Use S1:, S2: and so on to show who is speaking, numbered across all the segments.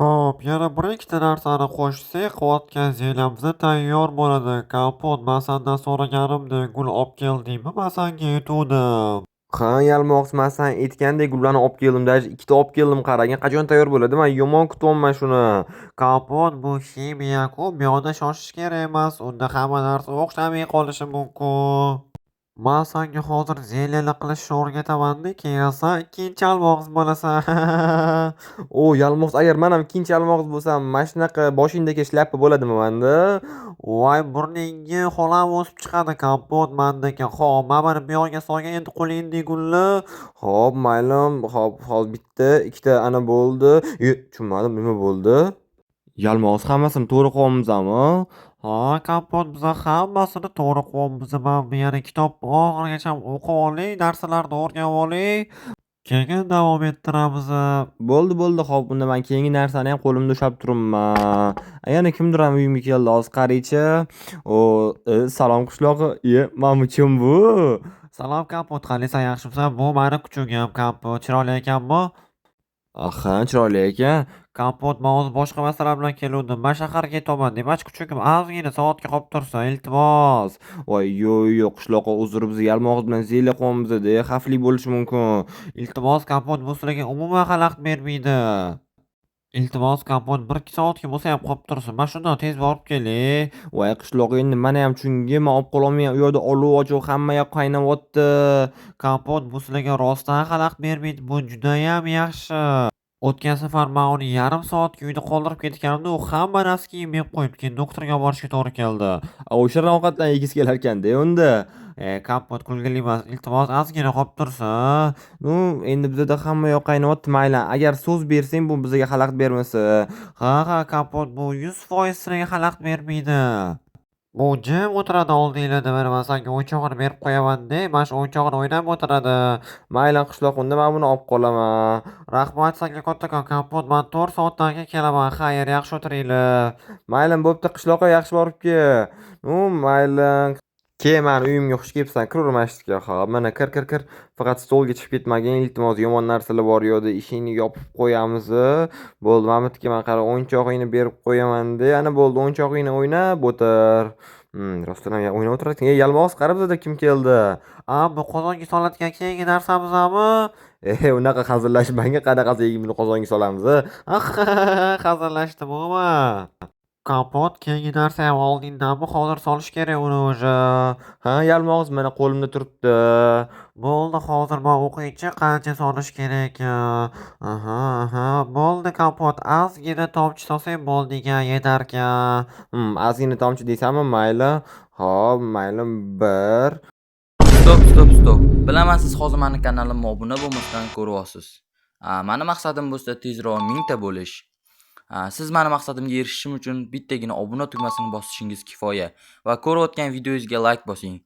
S1: Xo'p, yana bir ikkita narsani qo'shsak, qilayotgan зелье miz tayyor bo'ladi. Kompot, man sandan so'raganimdek gul olib keldingmi? Man sanga aytuvdim.
S2: Ha, yalmog'iz, man san aytgandek gullarni olib keldim. Даже ikkita olib keldim, qaragin, qachon tayyor bo'ladi? Man yomon kutyapman shuni.
S1: Kompot, bu ximiya-ku, bu yoqda shoshish kerak emas. Unda hamma narsa o'xshamay qolishi mumkin. Man sanga hozir зелье lar qilishni o'rgataman-da, keyin san ikkinchi yalmog'iz bo'lasan.
S2: O, yalmog'iz, agar man ham ikkinchi yalmog'iz bo'lsam, mana shunaqa boshingdagi shlyapa bo'ladimi manda?
S1: Voy, burningga xolam o'sib chiqadi, kompot, mandiki. Xo'p, mana buni bu yoqqa solgin, endi qo'lingdagi gulni.
S2: Xo'p, mayli. Xo'p, hozir bitta, ikkita ana bo'ldi. E, tushunmadim, nima bo'ldi? Yalmog'iz, hammasini to'g'ri qilyapmizmi?
S1: Ha, kompot, biza hammasini to'g'ri qilyapmiz. Man bu yana kitobni oxirigacha o'qib olay, narsalarni o'rganib olay. Keyin davom ettiramiz.
S2: Bo'ldi, bo'ldi. Xo'p, unda man keyingi narsani ham qo'limda ushlab turibman. Yana kimdir ham uyimga keldi. Hozir qaraychi. O, salom, qishloqi. E, mana bu kim bu?
S1: Salom, kompot, qalaysan, yaxshimisan? Bu mani kuchugim, kompot. Chiroyli ekanmi?
S2: Aha, chiroyli ekan.
S1: Kompot, man hozir boshqa masala bilan keluvdim. Man shaharga ketyapman. Demak, kuchugim ozgina soatga qolib tursin, iltimos.
S2: Voy, yo'q, yo'q, qishloqqa, uzr, biz yalmog'iz bilan зелье qilyapmiz-da, xavfli bo'lishi mumkin.
S1: Iltimos, kompot, bu sizlarga umuman xalaqit bermaydi. Iltimos, kompot, 1-2 soatga bo'lsa ham qolib tursin. Man shundoq tez borib kelay.
S2: Voy, qishloq, endi mani ham tushungin, man olib qololmayman. U yoqda olov ochiq, hamma yoq qaynayapti.
S1: Kompot, bu sizlarga rostdan xalaqit bermaydi. Bu judayam yaxshi. O'tgan safar man uni yarim soatga uyda qoldirib ketganimda, u hamma narsa kiyim yeb qo'yibdi. Keyin doktorga olib borishga to'g'ri keldi.
S2: A, o'sha ovqatdan yegisi kelarkan-da unda.
S1: E, kompot, kulgili emas. Iltimos, ozgina qolib tursin.
S2: Ну, endi bizada hamma yoq qaynayapti, mayli. Agar so'z bersang, bu bizga xalaqit bermasa.
S1: Ha, kompot, bu 100% sizlarga xalaqit bermaydi. Bu jim o'tiradi oldinglarda. Mana man sanga o'yinchog'ini berib qo'yaman-da, mana shu o'yinchog'ini o'ynab o'tiradi.
S2: Mayli, qishloq, unda man buni olib qolaman.
S1: Rahmat sanga kattakon, kompot, man 4 soatdan keyin kelaman. Xayr, yaxshi o'tiringlar.
S2: Mayli, bo'pti, qishloqqa yaxshi borib kel. Ну, mayli. Kel, mani uyimga xush kelibsan. Kiraver mana shu yerga. Xo'p, mana kir, kir, kir. Faqat stolga chiqib ketmagin, iltimos, yomon narsalar bor u yoqda. Eshikni yopib qo'yamiz. Bo'ldi, mana bu yerga mana qara, o'yinchog'ingni berib qo'yaman-da. Ana bo'ldi, o'yinchog'ingni o'ynab o'tir. Rostdan ham o'ynab o'tirarkan. Ey, yalmog'iz, qara, bizada kim keldi?
S1: A, bu qozonga soladigan keyingi narsamizmi?
S2: E, unaqa hazillashmang, qanaqasiga buni qozonga solamiz?
S1: Hazillashdim umuman. Kompot, keyingi narsa ham oldingdanmi? Hozir solish kerak uni уже.
S2: Ha, yalmog'iz, mana qo'limda turibdi.
S1: Bo'ldi, hozir man o'qiychi, qancha solish kerak ekan. Aha, bo'ldi, kompot, ozgina tomchi solsang bo'ldi ekan, yetarkan.
S2: Ozgina tomchi deysanmi? Mayli. Xo'p, mayli, bir.
S3: Стоп, стоп, стоп. Bilaman, siz hozir mani kanalimga obuna bo'lmasdan ko'ryapsiz. Mani maqsadim bo'lsa tezroq 1000 ta bo'lish. Siz mani maqsadimga erishishim uchun bittagina obuna tugmasini bosishingiz kifoya va ko'rayotgan videongizga like bosing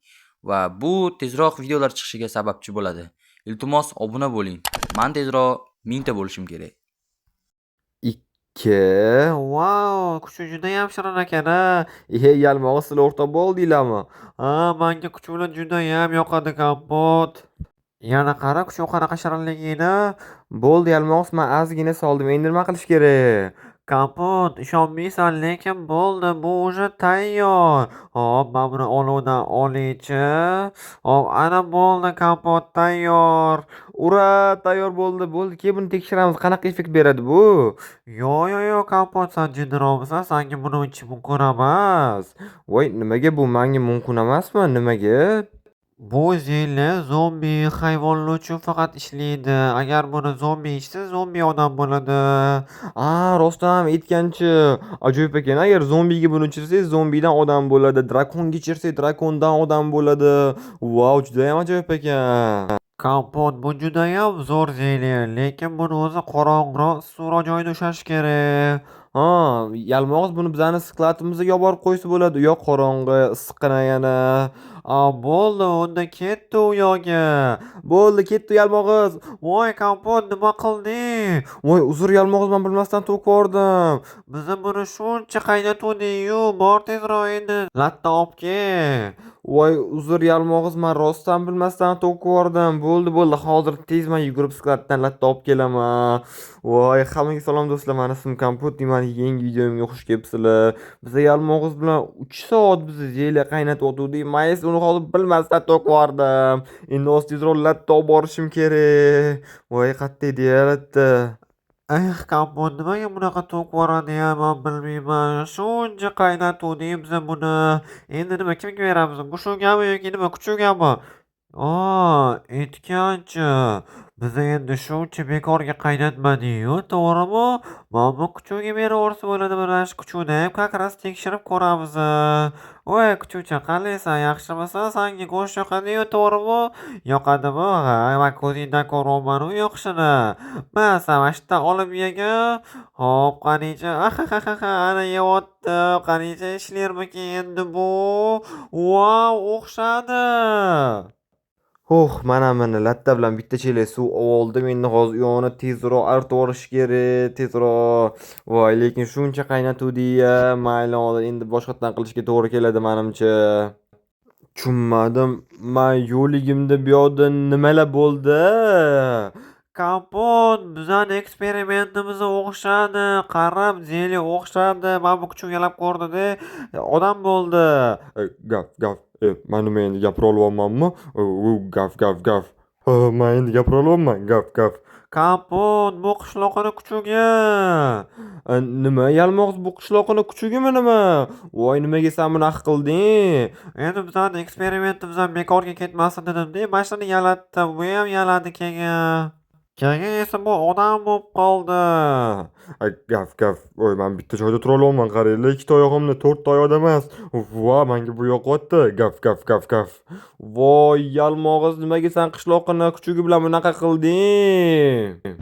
S3: va bu tezroq videolar chiqishiga sababchi bo'ladi. Iltimos, obuna bo'ling. Man tezroq 1000 ta bo'lishim kerak.
S2: Ikki.
S1: Vau, kuchuk judayam shirin ekan a.
S2: E, yalmog'iz, sizlar o'rtoq bo'ldinglarmi?
S1: Ha, manga kuchuklar judayam yoqadi, kompot. Yana qara, kuchuk qanaqa shirinligini.
S2: Bo'ldi, yalmog'iz, man ozgina soldim. Endi nima qilish kerak?
S1: Kompot, ishonmaysan, lekin bo'ldi, bu уже tayyor. Hop, mana buni olovdan olaychi. Hop, ana bo'ldi, kompot tayyor.
S2: Ура, tayyor bo'ldi. Bo'ldi, keyin buni tekshiramiz. Qanaqa effekt beradi bu?
S1: Yo'q, yo'q, yo'q, kompot, san jinniroqmisan? Sanga buni ichish mumkin emas.
S2: Voy, nimaga bu menga mumkin emasmi? Nimaga?
S1: Bu зелье zombi hayvonlar uchun faqat ishlaydi. Agar buni zombi ichsa, zombi odam bo'ladi.
S2: A, rostdan ham aytganchi. Ajoyib ekan. Agar zombiga buni ichirsangiz, zombidan odam bo'ladi. Drakonga ichirsak, drakondan odam bo'ladi. Vau, judayam ajoyib ekan.
S1: Kompot, bu judayam zo'r зелье, lekin buni o'zi qorong'iroq, issiqroq joyda ushlash kerak.
S2: Ha, yalmog'iz, buni bizani склад imizga olib borib qo'ysa bo'ladi. U yoq qorong'i, issiqqina yana.
S1: A, bo'ldi, unda ketdi u yoqga.
S2: Bo'ldi, ketdi, yalmog'iz.
S1: Voy, Kompot, nima qilding?
S2: Voy, uzr, yalmog'iz, man bilmasdan to'kib yubordim.
S1: Biza buni shuncha qaynatuvdik-yu, bor tezroq endi latta olib kel.
S2: Voy, uzr, yalmog'iz, man rostdan bilmasdan to'kib yubordim. Bo'ldi, bo'ldi, hozir tez man yugurib склад dan latta olib kelaman. Voy, hammaga salom, do'stlar, mani ismim Kompot, mani yangi videomga xush kelibsizlar. Biza yalmog'iz bilan 3 soat biza зелье qaynatayotgandik. Man esa uni hozir bilmasdan to'kib yubordim. Endi hozir tezroq latta olib borishim kerak. Voy, qayerda edi ya latta?
S1: Eh, Kompot, nimaga bunaqa to'kib yuboradi-ya, man bilmayman. Shuncha qaynatuvdik biza buni. Endi nima, kimga beramiz? Mushugami yoki nima, kuchugami? A, aytgancha, biza endi shuncha bekorga qaynatmadik-yu, to'g'rimi? Mana bu kuchukka beraversa bo'ladi, mana shu kuchukni ham как раз tekshirib ko'ramiz. Voy, kuchukcha, qalaysan, yaxshimisan? Sanga go'sht yoqadi-yu, to'g'rimi? Yoqadimi? Ha, man ko'zingdan ko'ryapman-u yoqishini. Ma, san mana shu yerdan olib yegin. Hop, qanichi, ahahaha, ana yeyapti. Qanichi, ishlarmikin endi bu? Vau, o'xshadi.
S2: Huh, mana latta bilan bitta chelak suv oldim. Endi hozir u yoqni tezroq artib yuborish kerak, tezroq. Voy, lekin shuncha qaynatuvdik-ya. Mayli, hozir endi boshqatdan qilishga to'g'ri keladi manimcha. Tushunmadim. Man yo'qligimda bu yoqda nimalar bo'ldi?
S1: Kompot, bizani eksperimentimiz o'xshadi. Qarab, зелье o'xshadi. Mana bu kuchuk yalab ko'rdi-da, odam bo'ldi.
S2: Gap, gap. Man nima, endi gapira olyapmanmi? U gaf, gaf, gaf. Ha, man endi gapira olyapman. Gaf, gaf.
S1: Kompot, bu qishloqini kuchugi.
S2: Nima, yalmog'iz, bu qishloqini kuchugimi nima? Voy, nimaga san bunaqa qilding?
S1: Endi bizani eksperimentimiz ham bekorga ketmasin dedim-da, mana shuni yalatdim. Bu ham yaladi keyin. Keyin esa bu odam bo'lib qoldi.
S2: Gaf, gaf. Voy, man bitta joyda tura olmayman, qaranglar, ikkita oyog'imni, to'rtta oyoqda emas. Va, menga bu yoqyapti. Gaf, gaf, gaf, gaf. Voy, yalmog'iz, nimaga san qishloqini kuchugi bilan bunaqa qilding?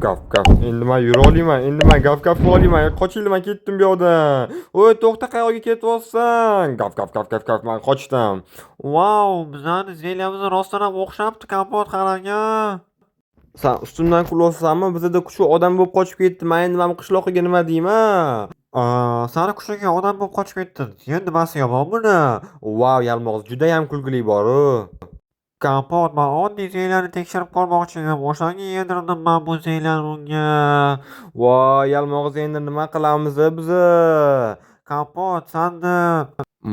S2: Gaf, gaf. Endi man yura olmayman. Endi man gaf, gaf qila olmayman. Qochinglar, man ketdim bu yoqdan. Voy, to'xta, qayoqqa ketyapsan? Gaf, gaf, gaf, gaf, gaf, man qochdim.
S1: Vau, bizani зелье miz rostdan ham o'xshabdi, Kompot, qarang.
S2: San ustimdan kulyapsanmi? Bizada kuchuk odam bo'lib qochib ketdi. Man endi mana bu qishloqiga nima deyman?
S1: Sani kuchuging odam bo'lib qochib ketdi. Endi nimasi yomon buni?
S2: Vau, yalmog'iz, judayam kulgili bor-u.
S1: Kompot, man oddiy зелье ni tekshirib ko'rmoqchi edim. O'shanga yedirdim man bu зелье ni unga.
S2: Voy, yalmog'iz, endi nima qilamiz biza?
S1: Kompot, sani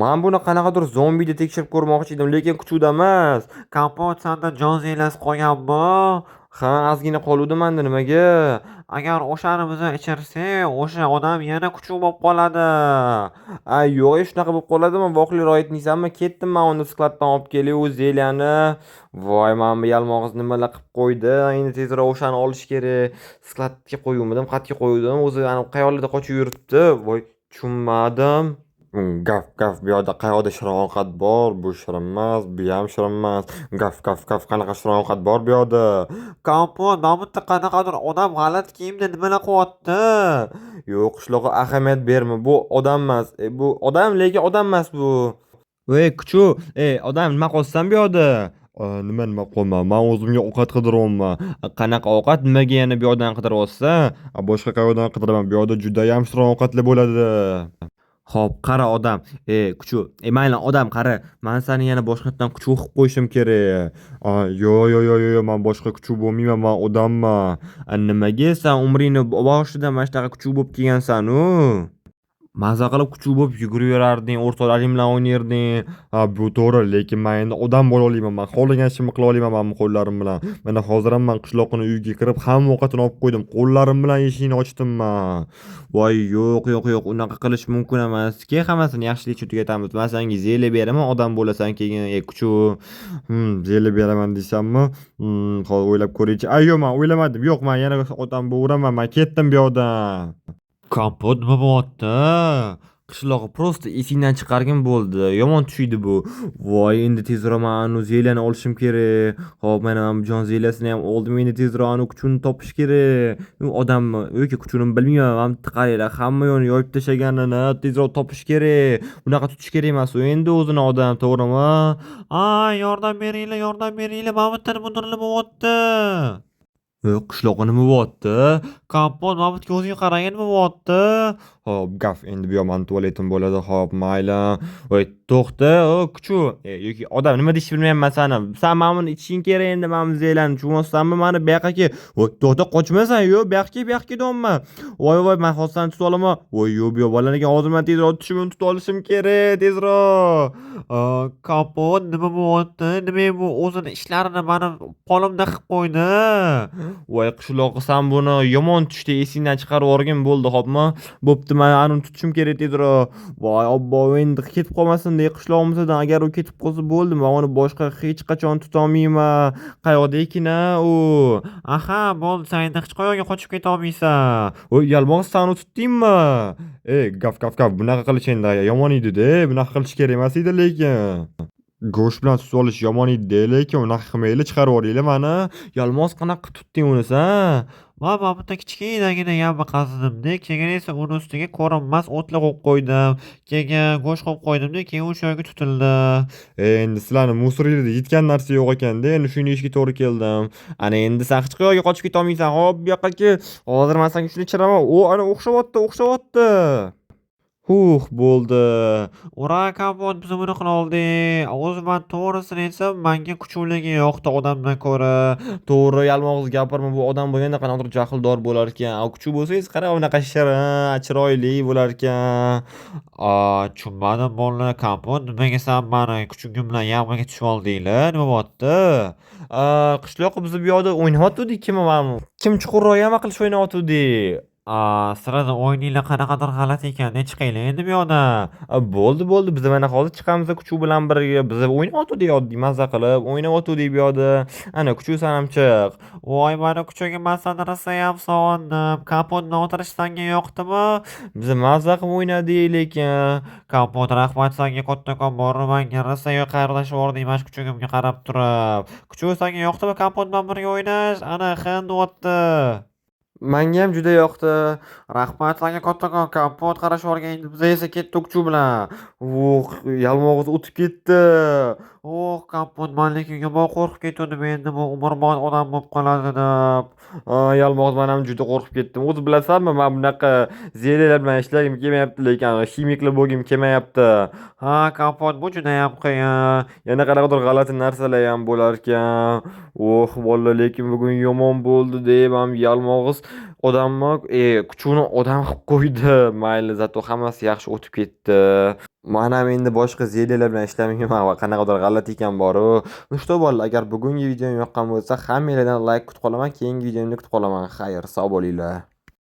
S2: Man buni qanaqadir zombida tekshirib ko'rmoqchi edim, lekin kuchukda emas.
S1: Kompot, sanda jon зелье si qolganmi?
S2: Ha, ozgina qoluvdi manda, nimaga?
S1: Agar o'shani biza ichirsak, o'sha odam yana kuchuk bo'lib qoladi.
S2: A, yo'q, shunaqa bo'lib qoladimi? Voqeliroq aytmaysanmi? Ketdim man unda склад dan olib kelay u зелье ni. Voy, mana bu yalmog'iz nimalar qilib qo'ydi. Endi tezroq o'shani olish kerak. Склад ga qo'yuvmidim, qayerga qo'yuvdim? O'zi anavi qayoqlarda qochib yuribdi. Voy, tushunmadim. Gaf, gaf, bu yoqda qayoqda shirin ovqat bor? Bu shirin emas, bu ham shirin emas. Gaf, gaf, gaf, qanaqa shirin ovqat bor bu yoqda?
S1: Kompot, mana bu yerda qanaqadir odam g'alati kiyimda nimalar qilyapti?
S2: Yo'q, qishloqqa ahamiyat berma. Bu odam emas. Bu odam, lekin odam emas bu. Ey, kuchuk, ey, odam, nima qilyapsan bu yoqda? Nima, nima qilyapman? Man o'zimga ovqat qidiryapman. Qanaqa ovqat? Nimaga yana bu yoqdan qidiryapsan? Boshqa qayoqdan qidiraman? Bu yoqda judayam shirin ovqatlar bo'ladi. Xo'p, qara odam, e, kuchuk, e, mayli odam, qara, man seni yana boshqatdan kuchuk qilib qo'yishim kerak. Yo'q, yo'q, yo'q, yo'q, man boshqa kuchuk bo'lmayman, man odamman. Nimaga san umringni boshidan mana shunaqa kuchuk bo'lib kelgansan-u? Maza qilib kuchuk bo'lib yugurib yurarding, o'rtoqlaring bilan o'ynarding. Ha, bu to'g'ri, lekin man endi odam bo'la olmayman. Man xohlagan ishimni qila olmayman mana bu qo'llarim bilan. Mana hozir ham man qishloqni uyiga kirib, hamma ovqatini olib qo'ydim. Qo'llarim bilan eshikni ochdim man. Voy, yo'q, yo'q, yo'q, unaqa qilish mumkin emas. Keyin hammasini yaxshilikcha tugatamiz. Man senga зелье beraman, odam bo'lasan keyin, ey kuchuk. Зелье beraman deysanmi? Hozir o'ylab ko'raychi. Ay, yo'q, man o'ylamadim. Yo'q, man yana odam bo'laveraman. Man ketdim bu yoqdan.
S1: Kompot, nima bo'lyapti?
S2: Qishlog'i просто esingdan chiqargin bo'ldi. Yomon tushiydi bu. Voy, endi tezroq man anu зелье ni olishim kerak. Hop, mana bu jon зелье sini ham oldim. Endi tezroq anu kuchuni topish kerak. U odammi yoki kuchuni bilmayman. Mana bitta qaranglar, hamma yoqni yoyib tashlaganini tezroq topish kerak. Bunaqa tutish kerak emas u endi o'zini odam, to'g'rimi?
S1: Ay, yordam beringlar, yordam beringlar. Mana bu yerda nimadir bo'lyapti.
S2: Qishlog'i nima bo'lyapti?
S1: Kompot, mana bu yerga o'zing qaragin, nima bo'lyapti?
S2: Hop, gaf, endi bu yoq mani tualetim bo'ladi. Hop, mayli. Voy, to'xta, o kuchu. Yoki odam nima deyishni bilmayapman sani. San mana buni ichishing kerak endi mana bu зелье ni. Tushunyapsanmi mani bu yoqqa kel. Voy, to'xta, qochmasan. Yo'q, bu yoqqa kel, bu yoqqa kel deyapman. Voy, voy, man hozir seni tutib olaman. Voy, yo'q, bu yoq bolan ekan. Hozir man tezroq tushib uni tutib olishim kerak, tezroq.
S1: Kompot, nima bo'lyapti? Nima bu o'zini ishlarini mani qo'limda qilib qo'ydi.
S2: Voy, qishloqi, san buni yomon tushda esingdan chiqarib yuborgin bo'ldi, hopmi? Bo'pti, man anuni tutishim kerak tezroq. Voy, obbo, endi ketib qolmasin de qishlog'imizdan. Agar u ketib qolsa bo'ldi, man uni boshqa hech qachon tutolmayman. Qayoqda ekan a u?
S1: Aha, bo'ldi, sen endi hech qayerga qochib ketolmaysan.
S2: Voy, yalmog'iz, san uni tutdingmi? Ey, gaf, gaf, gaf, bunaqa qilish endi yomon edi-da. Bunaqa qilish kerak emas edi lekin. Go'sht bilan tutib olish yomon edi-da, lekin unaqa qilmanglar, chiqarib yuboringlar mani. Yalmog'iz, qanaqa qilib tutding uni san?
S1: Man mana bu yerda kichkinagina яма qazidimda, keyin esa uni ustiga ko'rinmas o'tlar qo'yib qo'ydim. Keyin go'sht qo'yib qo'ydimda, keyin o'sha yerga tutildi.
S2: Endi sizlarni мусор inglarda yetgan narsa yo'q ekanda, endi shuni yeyishga to'g'ri keldim. Ana endi san hech qayerga qochib ketolmaysan. Hop, bu yoqqa kel. Hozir man senga shuni ichiraman. O, ana o'xshavyapti, o'xshavyapti. Huh, bo'ldi.
S1: Ura, kompot, biz buni qila oldik. O'zi man to'g'risini aytsam, manga kuchuligi yoqdi odamdan ko'ra.
S2: To'g'ri, yalmog'iz gapirma, bu odam bo'lganda qanaqadir jahldor bo'larkan. A kuchuk bo'lsangiz, qara unaqa shirin, chiroyli bo'larkan.
S1: A, tushunmadim bolalar, kompot, nimaga san mani kuchugim bilan яма ga tushib oldinglar? Nima bo'lyapti?
S2: A, qishloq, biz bu yoqda o'ynayotgandik kim mana kim chuqurroq яма qilish o'ynayotgandik.
S1: A, sizlarni o'yininglar qanaqadir g'alati ekan-da, chiqinglar endi bu yoqdan.
S2: A, bo'ldi, bo'ldi. Biz mana hozir chiqamiz kuchuk bilan birga. Biz o'ynayotgandik oddiy maza qilib, o'ynayotgandik bu yoqda. Ana kuchuk san ham chiq.
S1: Voy, mani kuchugim, man seni rosayam sog'indim. Kompotni o'tirish senga yoqdimi?
S2: Biz maza qilib o'ynadik lekin.
S1: Kompot, rahmat senga kattakon, borib manga rosa qayrlashib yubording mana shu kuchugimga qarab turib. Kuchuk, senga yoqdimi kompot bilan birga o'ynash? Ana, hin deyapti.
S2: Menga ham juda yoqdi.
S1: Rahmat senga kattakon, kompot, qarashib yuborgin. Endi biz esa ketdik kuchuk bilan.
S2: Uh, yalmog'iz o'tib ketdi.
S1: Oh, kompot, man lekin yomon qo'rqib ketgandim endi bu umrbod odam bo'lib qoladi deb.
S2: A, yalmog'iz, man ham juda qo'rqib ketdim. O'zi bilasanmi, man bunaqa зелье lar bilan ishlagim kelmayapti, lekin ximiklar bo'lgim kelmayapti.
S1: Ha, kompot, bu judayam qiyin.
S2: Yana qanaqadir g'alati narsalar ham bo'larkan. Oh, bolalar, lekin bugun yomon bo'ldi deb ham yalmog'iz odamni, kuchugini odam qilib qo'ydi. Mayli, зато hammasi yaxshi o'tib ketdi. Man ham endi boshqa зелье lar bilan ishlamayman va qanaqadir g'alati ekan bor-u. Ну что, bolalar, agar bugungi videom yoqqan bo'lsa, hammanglardan like kutib qolaman. Keyingi videomda kutib qolaman. Xayr, sog' bo'linglar.